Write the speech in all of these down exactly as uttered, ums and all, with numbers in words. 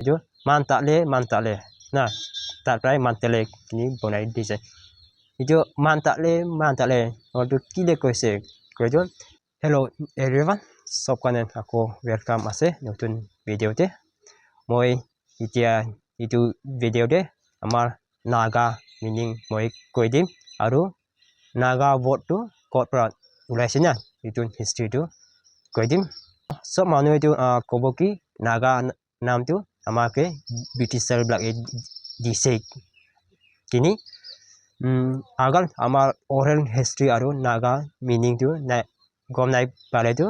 Etu man tale, man tale na, tar prai man tale kini bonai dise. Etu man tale, man tale, or tu kile koise, koi tu, hello everyone, sob kane ako welcome ase notun video te. Moi etia etu video te amar Naga meaning moi koi dim, aru Naga word tu kot pra ulaise na, etu history tu koi dim. Sob manu etu, ah, kobo ki Naga nam tu ama ke Britisher black e dise kini. Um, agar amar oral history aru Naga meaning tu na gom nai pale tu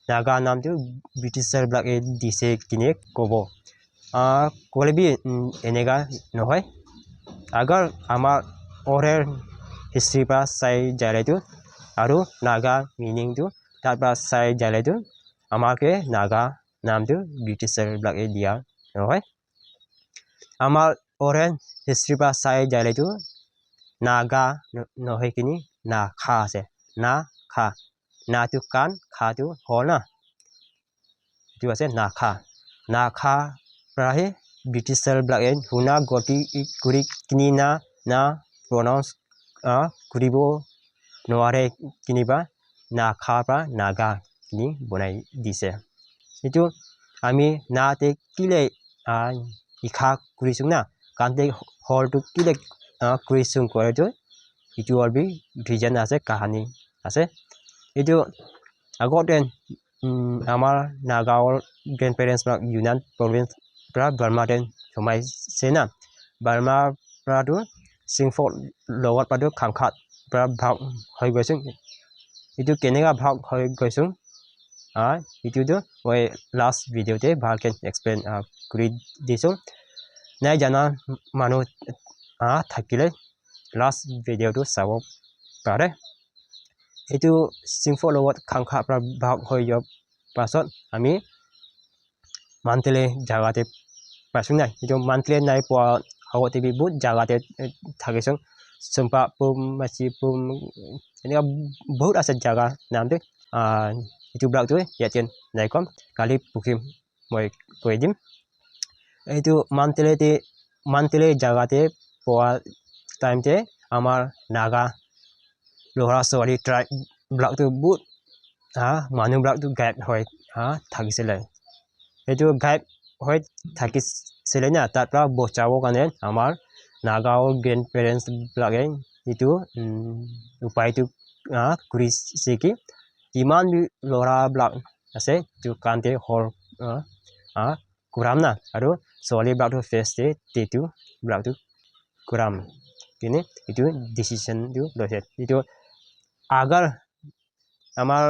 Naga nam tu Britisher black e dise kine kobo. Ah, kole bi, um, eneka nohoi. Agar amar oral history pra sai jale tu aru Naga meaning tu tar pra sai jale tu ama ke Naga nam tu Britisher black e dia nohoi. Amar oral history pra sai jale tu Naga no-, nohoi kini Nakha ase. Nakha. Na tu kan, kha tu hol na. Etu ase Nakha. Nakha pra he Britisher black e huna goti i kuri kini na, na pronounce, ah, kuribo nware kini ba Nakha pra Naga kini bonai dise. Etu ami na te kile, ah, ikha kurisung na, kan te hol tu kile, ah, kurisung kore tu, etu or bi reason ase, kahani ase. Etu agote, um, amar Naga or grandparents pra Yunnan province pra Burma te somai se na. Burma pra tu Singpho logot pra tu Khangkhat pra bhag hoi goisung. Etu keneka bhag hoi goisung. Ah, etu tu moi last video te bhal ke explain, ah, kuri disu. Nai jana manu, ah, thakile last video tu sabo pare. Etu Singpho logot Khangkhat pra bhag hoi jo pasot ami Mantele jaga te paisung na. Etu Mantele nai pua agote bi bahut jaga te, eh, thakisung. Sumpa pum, Machi pum, eneka bahut ase jaga nam te. Ah, etu black tu yate nai kom, kali pukhim moi koi dim. Etu Mantele te, Mantele jaga te pua time te amar Naga lora suwali tribe black tu bahut, ha, manu black tu ghaib hoi, ha, thakisile. Etu ghaib hoi thakisile na, tar pra bochabo karne amar Naga or grandparents black e etu, um, upai tu, ha, kurise ki iman bi lora black ase, etu kan te hol, ha, ha, kuram na, aru suwali black tu face te tattoo black tu kuram kine etu decision tu loise. Etu agar amar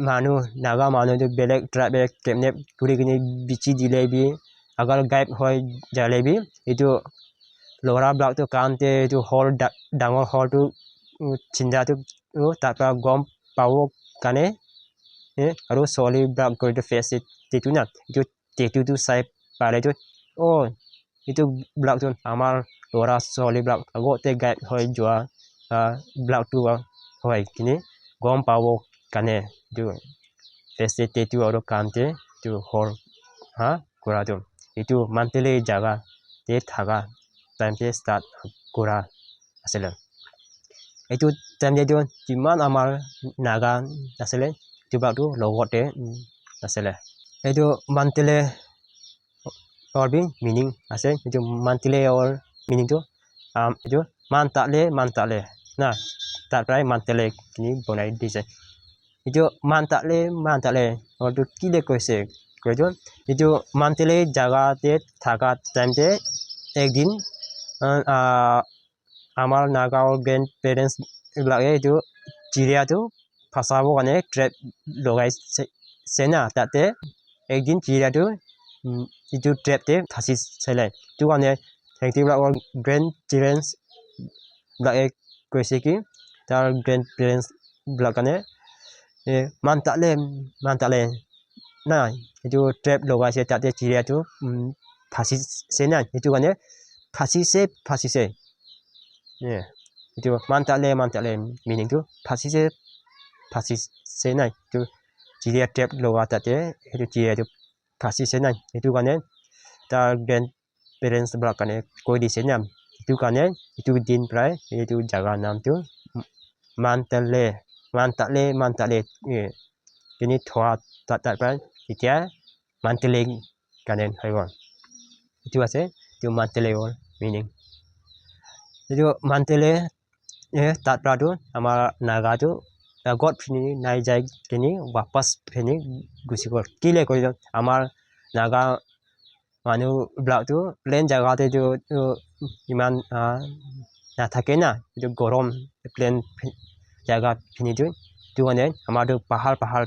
manu, Naga manu tu belek tribe e kidnap kuri kine bichi dile bi, agar ghaib hoi jale bi, etu lora black tu kan te etu hol da-, dangor hol tu, uh, chinda tu, uh, tar pra gom pabo karne, eh, aru suwali black kuri tu face te tattoo na, etu tattoo tu sai pale tu, oh, etu black tu amar lora suwali black agote ghaib hoi jua, ah, black tu, ah, hoi kine gom pabo karne etu face te tattoo aru kan te etu hol, ha, kura tu. Etu Mantele jaga te thaka time te start kura asile. Etu time te tu jiman amar Naga asile, etu pra tu logot te, um, asile. Etu Mantele or bi meaning ase. Etu Mantele or meaning tu, um, etu man tale, man tale na, tar prai Mantele kini bonai dise. Etu man tale, man tale or tu kile koise koi tu, etu Mantele jaga te thaka time te ek din, uh, ah, amar Naga or grandparents black e etu chiria tu phasabo karne trap logai se, se na tate. Ek din chiria tu, um, etu trap te phasi sele. Etu karne aunty black or grandparents black e koise ki tar grandparents black karne, eh, man tale, man tale na, etu trap logai se tate chiria tu, um, phasi se na, etu karne phasi se, phasi se. Eh, etu man tale, man tale meaning tu phasi se, phasi se na, etu chiria trap loga tate, etu chiria tu phasi se na, etu karne tar grandparents para karne koi dise na. Itu karne itu din prai itu jaga naam tu Mantale, Mantale, Mantale, eh, kini thua tat tat prai itya Mantale karne hoi gol. Itu ase, itu Mantale hol meaning. Itu Mantale, eh, tat pra tu amar Naga tu agot phini nai jai kini wapas phini gusi gol. Kile koi tu amar Naga manu blak tu plain jaga te tu, tu iman, ah, na thake na, itu gorom plain phi- jaga phini tu. Tu karne amar tu pahar pahar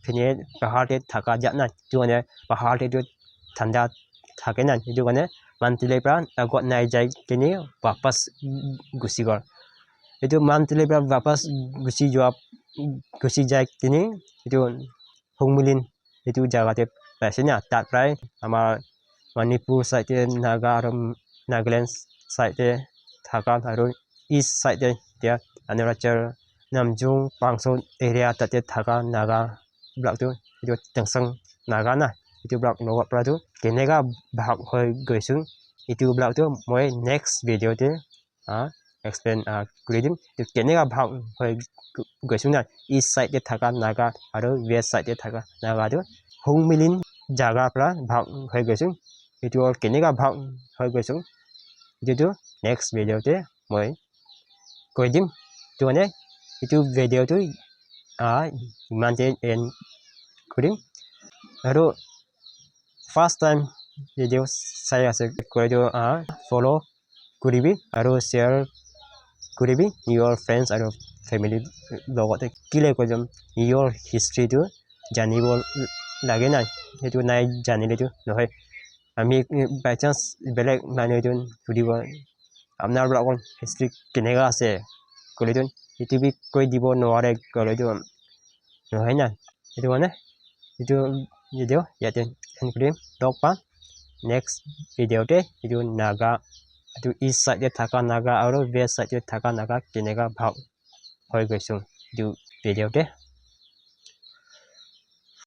phini pahar te thaka jat na. Tu karne pahar te tu thanda thake na. Itu karne Mantale pra agot nai jai kini wapas gusi gol. Itu Mantale pra wapas gusi jua, gusi jai kini itu Hongmilin itu jaga te paise na. Tat prai amar Manipur side te Naga aru Nagaland side te thaka aru east side te dia Arunachal, Namjung, Pangso area tate thaka Naga blak tu itu Tangsang Naga na. Itu blak logot pra tu keneka bhag hoi goisu itu blak tu moi next video te, ah, explain, ah, kuri dim. Tu keneka bhag hoi goisu na, east side te thaka Naga aru west side te thaka Naga tu Hongmilin jaga pra bhag hoi goisu. Itu keneka bhag hoi goisu itu tu next video te moi koi dim. Tu karne itu video tu, ah, iman te end kurim. Aru first time video sai ase koile tu, ah, follow kuribi aru share kuribi your friends aru family logot te. Kile koi jam your history tu janibo lage na, itu nai janile tu nohoi. Ami by chance belek manu etu sudibo, apnar para kon history keneka ase koile tu etu bi koi dibo nware koile tu nohoi na. Etu karne etu video yate end kurim. Log pam next video te. Etu Naga, etu east side te thaka Naga aru west side te thaka Naga keneka bhag hoi goisu etu video te.